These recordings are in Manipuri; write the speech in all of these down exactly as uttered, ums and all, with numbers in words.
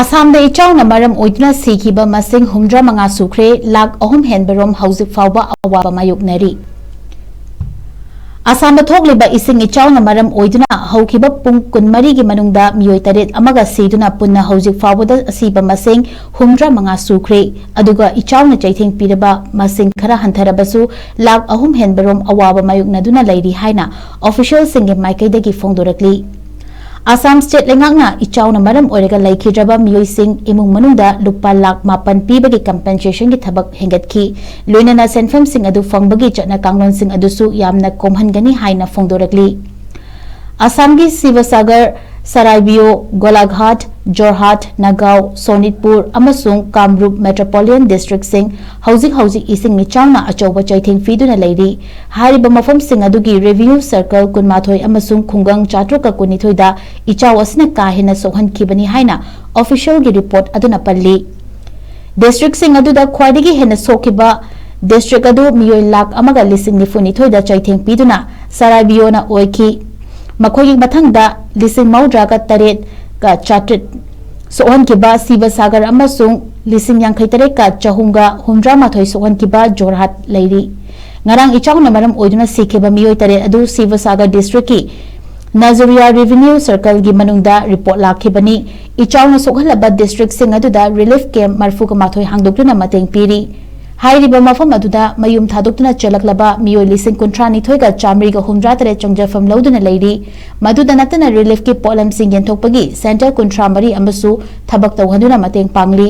ꯑꯁꯥꯝꯗ ꯏꯆꯥꯎꯅ ꯃꯔꯝ ꯑꯣꯏꯗꯨꯅ ꯁꯤꯈꯤꯕ ꯃꯁꯤꯡ ꯍꯨꯝꯗ꯭ꯔꯥ ꯃꯉꯥ ꯁꯨꯈ꯭ꯔꯦ, ꯂꯥꯈ ꯑꯍꯨꯝ ꯍꯦꯟꯕꯔꯣꯝ ꯍꯧꯖꯤꯛ ꯐꯥꯎꯕ ꯑꯋꯥꯕ ꯃꯥꯌꯣꯛꯅꯔꯤ꯫ ꯑꯁꯥꯝꯗ ꯊꯣꯛꯂꯤꯕ ꯏꯁꯤꯡ ꯏꯆꯥꯎꯅ ꯃꯔꯝ ꯑꯣꯏꯗꯨꯅ ꯍꯧꯈꯤꯕ ꯄꯨꯡ ꯀꯨꯟꯃꯔꯤꯒꯤ ꯃꯅꯨꯡꯗ ꯃꯤꯑꯣꯏ ꯇꯔꯦꯠ ꯑꯃꯒ ꯁꯤꯗꯨꯅ ꯄꯨꯟꯅ ꯍꯧꯖꯤꯛ ꯐꯥꯎꯕꯗ ꯑꯁꯤꯕ ꯃꯁꯤꯡ ꯍꯨꯝꯗ꯭ꯔꯥ ꯃꯉꯥ ꯁꯨꯈ꯭ꯔꯦ꯫ ꯑꯗꯨꯒ ꯏꯆꯥꯎꯅ ꯆꯩꯊꯦꯡ ꯄꯤꯔꯕ ꯃꯁꯤꯡ ꯈꯔ ꯍꯟꯊꯔꯕꯁꯨ ꯂꯥꯈ ꯑꯍꯨꯝ ꯍꯦꯟꯕꯔꯣꯝ ꯑꯋꯥꯕ ꯃꯥꯌꯣꯛꯅꯗꯨꯅ ꯂꯩꯔꯤ ꯍꯥꯏꯅ ꯑꯣꯐꯤꯁꯤꯌꯦꯜꯁꯤꯡꯒꯤ ꯃꯥꯏꯀꯩꯗꯒꯤ ꯐꯣꯡꯗꯣꯔꯛꯂꯤ꯫ ꯑꯁꯥꯝ ꯁ꯭ꯇꯦꯠ ꯂꯩꯉꯥꯛꯅ ꯏꯆꯥꯎꯅ ꯃꯔꯝ ꯑꯣꯏꯔꯒ ꯂꯩꯈꯤꯗ꯭ꯔꯕ ꯃꯤꯑꯣꯏꯁꯤꯡ ꯏꯃꯨꯡ ꯃꯅꯨꯡꯗ ꯂꯨꯄꯥ ꯂꯥꯈ ꯃꯥꯄꯟ ꯄꯤꯕꯒꯤ ꯀꯝꯄꯦꯟꯁꯦꯁꯟꯒꯤ ꯊꯕꯛ ꯍꯦꯟꯒꯠꯈꯤ꯫ ꯂꯣꯏꯅꯅ ꯁꯦꯟꯐꯝꯁꯤꯡ ꯑꯗꯨ ꯐꯪꯕꯒꯤ ꯆꯠꯅ ꯀꯥꯡꯂꯣꯟꯁꯤꯡ ꯑꯗꯨꯁꯨ ꯌꯥꯝꯅ ꯀꯣꯝꯍꯟꯒꯅꯤ ꯍꯥꯏꯅ ꯐꯣꯡꯗꯣꯔꯛꯂꯤ꯫ ꯑꯁꯥꯝꯒꯤ ꯁꯤꯕꯁꯥꯒꯔ, ꯁꯔꯥꯏꯕꯤꯌꯣ, ꯒꯣꯂꯥꯘꯥꯠ, ꯖꯣꯔꯍꯥꯠ, ꯅꯥꯒꯥꯎ, ꯁꯣꯅꯤꯠꯄꯨꯔ ꯑꯃꯁꯨꯡ ꯀꯥꯝꯔꯨꯞ ꯃꯦꯇ꯭ꯔꯣꯄꯣꯂꯤꯌꯟ ꯗꯤꯁꯇ꯭ꯔꯤꯛꯁꯤꯡ ꯍꯧꯖꯤꯛ ꯍꯧꯖꯤꯛ ꯏꯁꯤꯡ ꯏꯆꯥꯎꯅ ꯑꯆꯧꯕ ꯆꯩꯊꯦꯡ ꯄꯤꯗꯨꯅ ꯂꯩꯔꯤ꯫ ꯍꯥꯏꯔꯤꯕ ꯃꯐꯝꯁꯤꯡ ꯑꯗꯨꯒꯤ ꯔꯦꯚꯤꯅ꯭ꯌꯨ ꯁꯔꯀꯜ ꯀꯨꯟꯃꯥꯊꯣꯏ ꯑꯃꯁꯨꯡ ꯈꯨꯡꯒꯪ ꯆꯥꯇ꯭ꯔꯨꯛꯀ ꯀꯨꯟꯅꯤꯊꯣꯏꯗ ꯏꯆꯥꯎ ꯑꯁꯤꯅ ꯀꯥ ꯍꯦꯟꯅ ꯁꯣꯛꯍꯟꯈꯤꯕꯅꯤ ꯍꯥꯏꯅ ꯑꯣꯐꯤꯁꯤꯌꯦꯜꯒꯤ ꯔꯤꯄꯣꯔꯠ ꯑꯗꯨꯅ ꯄꯜꯂꯤ꯫ ꯗꯤꯁꯇ꯭ꯔꯤꯛꯁꯤꯡ ꯑꯗꯨꯗ ꯈ꯭ꯋꯥꯏꯗꯒꯤ ꯍꯦꯟꯅ ꯁꯣꯛꯈꯤꯕ ꯗꯤꯁꯇ꯭ꯔꯤꯛ ꯑꯗꯨ ꯃꯤꯑꯣꯏ ꯂꯥꯈ ꯑꯃꯒ ꯂꯤꯁꯤꯡ ꯅꯤꯐꯨ ꯅꯤꯊꯣꯏꯗ ꯆꯩꯊꯦꯡ ꯄꯤꯗꯨꯅ ꯁꯔꯥꯏꯕꯤꯌꯣꯅ ꯑꯣꯏꯈꯤ꯫ ꯃꯈꯣꯏꯒꯤ ꯃꯊꯪꯗ ꯂꯤꯁꯤꯡ ꯃꯧꯗ꯭ꯔꯥꯒ ꯇꯔꯦꯠꯀ ꯆꯥꯇ꯭ꯔꯦꯠ ꯁꯣꯛꯍꯟꯈꯤꯕ ꯁꯤꯕꯁꯥꯒꯔ ꯑꯃꯁꯨꯡ ꯂꯤꯁꯤꯡ ꯌꯥꯡꯈꯩ ꯇꯔꯦꯠꯀ ꯆꯍꯨꯝꯒ ꯍꯨꯝꯗ꯭ꯔꯥ ꯃꯥꯊꯣꯏ ꯁꯣꯛꯍꯟꯈꯤꯕ ꯖꯣꯔꯍꯥꯠ ꯂꯩꯔꯤ꯫ ꯉꯔꯥꯡ ꯏꯆꯥꯎꯅ ꯃꯔꯝ ꯑꯣꯏꯗꯨꯅ ꯁꯤꯈꯤꯕ ꯃꯤꯑꯣꯏ ꯇꯔꯦꯠ ꯑꯗꯨ ꯁꯤꯕꯁꯥꯒꯔ ꯗꯤꯁꯇ꯭ꯔꯤꯛꯀꯤ ꯅꯖꯨꯔꯤꯌꯥ ꯔꯦꯚꯤꯅ꯭ꯌꯨ ꯁꯔꯀꯜꯒꯤ ꯃꯅꯨꯡꯗ ꯔꯤꯄꯣꯔꯠ ꯂꯥꯛꯈꯤꯕꯅꯤ꯫ ꯏꯆꯥꯎꯅ ꯁꯣꯛꯍꯜꯂꯕ ꯗꯤꯁꯇ꯭ꯔꯤꯛꯁꯤꯡ ꯑꯗꯨꯗ ꯔꯤꯂꯤꯐ ꯀꯦꯝꯞ ꯃꯔꯤꯐꯨꯒ ꯃꯥꯊꯣꯏ ꯍꯥꯡꯗꯣꯛꯇꯨꯅ ꯃꯇꯦꯡ ꯄꯤꯔꯤ꯫ ꯍꯥꯏꯔꯤꯕ ꯃꯐꯝ ꯑꯗꯨꯗ ꯃꯌꯨꯝ ꯊꯥꯗꯣꯛꯇꯨꯅ ꯆꯦꯜꯂꯛꯂꯕ ꯃꯤꯑꯣꯏ ꯂꯤꯁꯤꯡ ꯀꯨꯟꯊ꯭ꯔꯥ ꯅꯤꯊꯣꯏꯒ ꯆꯥꯃꯔꯤꯒ ꯍꯨꯝꯗ꯭ꯔꯥ ꯇꯔꯦꯠ ꯆꯪꯖꯐꯝ ꯂꯧꯗꯨꯅ ꯂꯩꯔꯤ꯫ ꯃꯗꯨꯗ ꯅꯠꯇꯅ ꯔꯤꯂꯤꯐꯀꯤ ꯄꯣꯠꯂꯝꯁꯤꯡ ꯌꯦꯟꯊꯣꯛꯄꯒꯤ ꯁꯦꯟꯇꯔ ꯀꯨꯟꯊ꯭ꯔꯥ ꯃꯔꯤ ꯑꯃꯁꯨ ꯊꯕꯛ ꯇꯧꯍꯟꯗꯨꯅ ꯃꯇꯦꯡ ꯄꯥꯡꯂꯤ꯫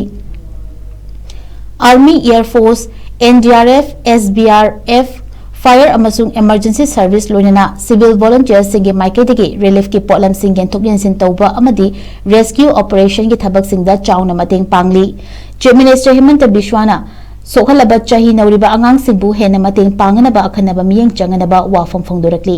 Army, air force, N D R F, S B R F, fire ꯑꯃꯁꯨꯡ ꯏꯃꯔꯖꯦꯟꯁꯤ ꯁꯔꯚꯤꯁ, ꯂꯣꯏꯅꯅ ꯁꯤꯚꯤꯜ ꯚꯣꯂꯨꯟꯇꯤꯌꯔꯁꯤꯡꯒꯤ ꯃꯥꯏꯀꯩꯗꯒꯤ ꯔꯤꯂꯤꯐꯀꯤ ꯄꯣꯠꯂꯝꯁꯤꯡ ꯌꯦꯟꯊꯣꯛ ꯌꯦꯟꯁꯤꯟ ꯇꯧꯕ ꯑꯃꯗꯤ ꯔꯦꯁꯀ꯭ꯌꯨ ꯑꯣꯄꯔꯦꯁꯟꯒꯤ ꯊꯕꯛꯁꯤꯡꯗ ꯆꯥꯎꯅ ꯃꯇꯦꯡ ꯄꯥꯡꯂꯤ꯫ ꯆꯤꯐ ꯃꯤꯅꯤꯁꯇꯔ ꯍꯤꯃꯟꯇ ꯕꯤꯁ꯭ꯋꯥꯅ ꯁꯣꯛꯍꯜꯂꯕ ꯆꯍꯤ ꯅꯧꯔꯤꯕ ꯑꯉꯥꯡꯁꯤꯡꯕꯨ ꯍꯦꯟꯅ ꯃꯇꯦꯡ ꯄꯥꯡꯅꯅꯕ ꯑꯈꯟꯅꯕ ꯃꯤꯠꯌꯦꯡ ꯆꯪꯅꯅꯕ ꯋꯥꯐꯝ ꯐꯣꯡꯗꯣꯔꯛꯂꯤ꯫